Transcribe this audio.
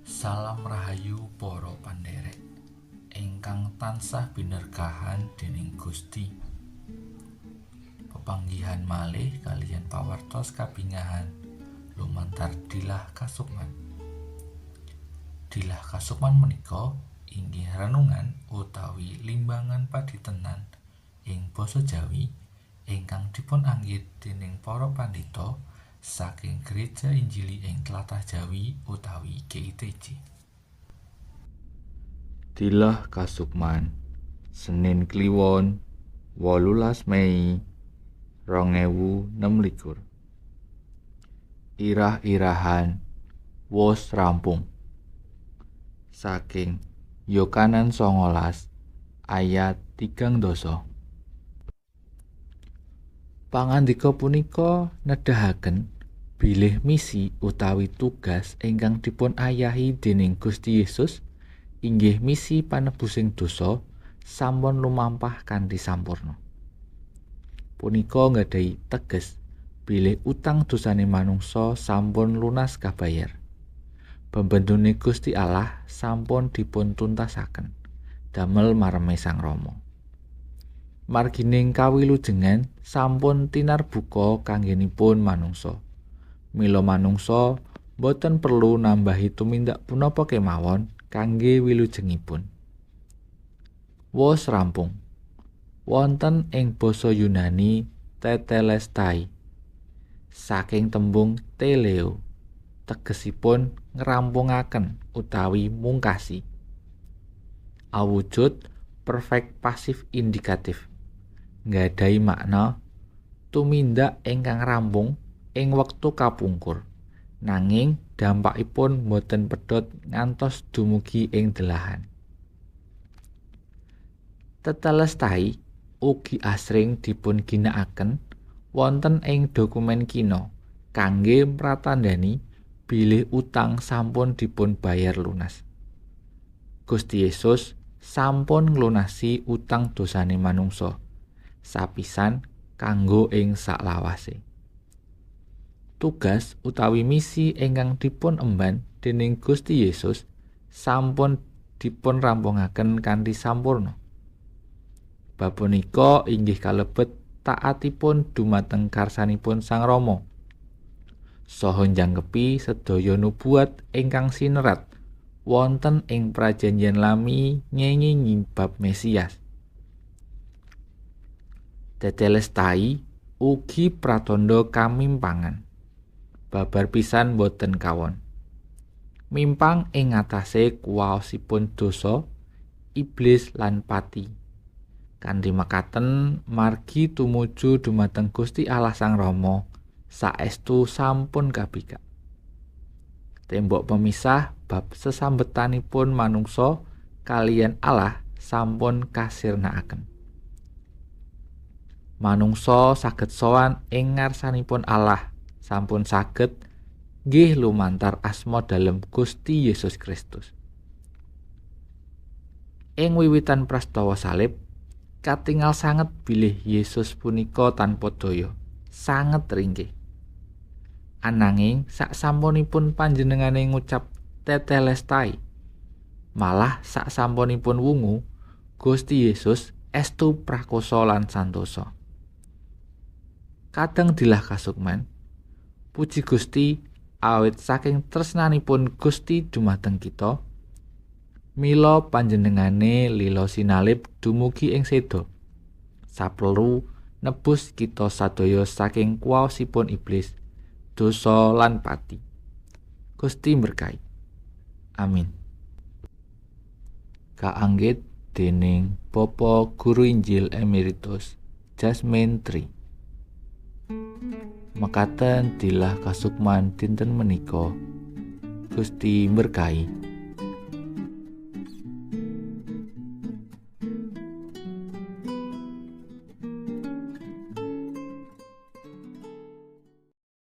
Salam rahayu para pandherek ingkang tansah binerkahan dening Gusti. Pepanggihan malih kaliyan pawartos kabingahan lumantar Dilah Kasukman. Dilah Kasukman menika inggih renungan utawi limbangan padintenan ing basa Jawi ingkang dipun anggit dening para pandhita saking Gereja Injili ing Tlatah Jawi utawi GITJ. Dilah Kasukman, Senin Kliwon, 18 Mei 2026. Irah-irahan wos rampung. Saking Yohanes 19 ayat 30. Pangandika punika nedahaken bilih misi utawi tugas ingkang dipun ayahi dening Gusti Yesus inggih misi panebusing dosa sampun lumampah kanthi sampurna. Punika nggadahi teges bilih utang dosane manungsa sampun lunas kabayar. Bebendune Gusti Allah sampun dipun tuntasaken damel mareme Sang Rama. Margining kawilujengan sampun tinarbuka kanggenipun manungsa. Mila manungsa boten perlu nambahi tumindak punapa kemawon kangge wilujengipun. Wos rampung. Wonten ing basa Yunani tetelestai. Saking tembung teleo, tegesipun ngrampungaken utawi mungkasi. Awujud perfect pasif indikatif. Nggadahi makna tumindak ingkang rampung ing wektu kapungkur, nanging dampakipun boten pedhot ngantos dumugi ing delahan. Tetelestai ugi asring dipun ginakaken wonten ing dokumen kina kangge mratandhani bilih utang sampun dipun bayar lunas. Gusti Yesus sampun nglunasi utang dosane manungsa sapisan kanggo ing saklawase. Tugas utawi misi ingkang dipun emban dening Gusti Yesus sampun dipun rampungaken kanthi sampurna. Bab punika inggih kalebet taatipun dumateng karsanipun Sang Rama saha njangkepi sedaya nubuat ingkang sinerat wonten ing Prajanjian Lami ngengingi bab Mesias. Tetelestai ugi pratandha kamimpangan. Babar pisan boten kawon. Mimpang ing ngatasé kuwaosipun dosa, iblis lan pati. Kanthi mekaten margi tumuju dumateng Gusti Allah Sang Rama saestu sampun kabikak. Tembok pemisah bab sesambetanipun manungsa kaliyan Allah sampun kasirnakaken. Manungsa saged sowan ing ngarsanipun Allah sampun saged nggih lumantar asma dalem Gusti Yesus Kristus. Ing wiwitan prastawa salib katingal sanget bilih Yesus punika tanpa daya, sanget ringkih. Ananging saksampunipun panjenengane ngucap tetelestai, malah saksampunipun wungu, Gusti Yesus estu prakosa lan santosa. Kadang Dilah Kasukman, puji Gusti awit saking tresnanipun Gusti dumateng kita, mila panjenengane lila sinalib dumugi ing seda, saperlu nebus kita sadaya saking kuwaosipun iblis, dosa lan pati. Gusti berkahi. Amin. Kaanggit dening Bapak Guru Injil Emeritus Jasmine Tri. Mekaten Dilah Kasukman dinten menika. Gusti berkahi.